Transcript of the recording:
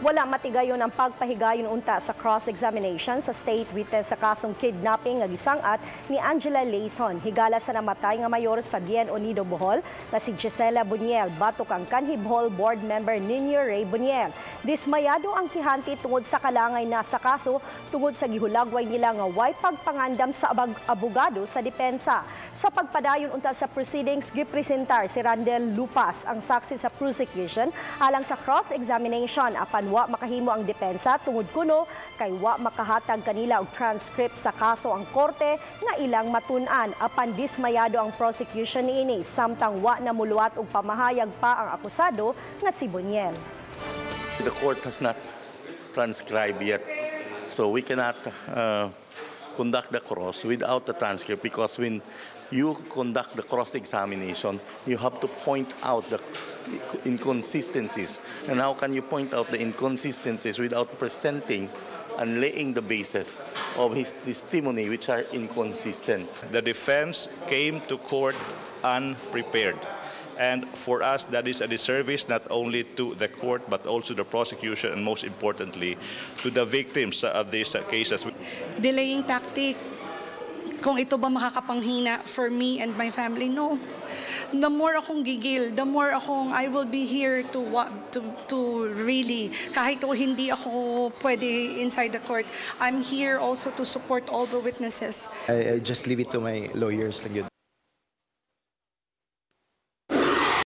Wala matigayon ang pagpahigayon unta sa cross-examination sa state witness sa kasong kidnapping nga gisang-at ni Angela Leyson. Higala sa namatay nga mayor sa Bien Unido, Bohol nga si Gisela Buniel batok ang kanhi Bohol board member Nino Ray Buniel. Dismayado ang kihanti tungod sa kalangay na sa kaso tungod sa gihulagway nila nga way pagpangandam sa abogado sa depensa. Sa pagpadayon unta sa proceedings, gipresentar si Randel Lupas, ang saksi sa prosecution, alang sa cross-examination, apan wa makahimo ang depensa tungod kuno kay wa makahatag kanila og transcript sa kaso ang korte nga ilang matun-an, apan dismayado ang prosecution niini samtang wa na muluwat og pamahayag pa ang akusado nga si Buniel. The court has not transcribed yet, so we cannot conduct the cross without the transcript because when you conduct the cross-examination, you have to point out the inconsistencies. And how can you point out the inconsistencies without presenting and laying the basis of his testimony, which are inconsistent? The defense came to court unprepared. And for us, that is a disservice not only to the court, but also the prosecution and, most importantly, to the victims of these cases. Delaying tactic. Kung ito ba makakapanghina for me and my family, no. The more akong gigil, the more akong I will be here to really, kahit o hindi ako pwede inside the court, I'm here also to support all the witnesses. I just leave it to my lawyers lang yun.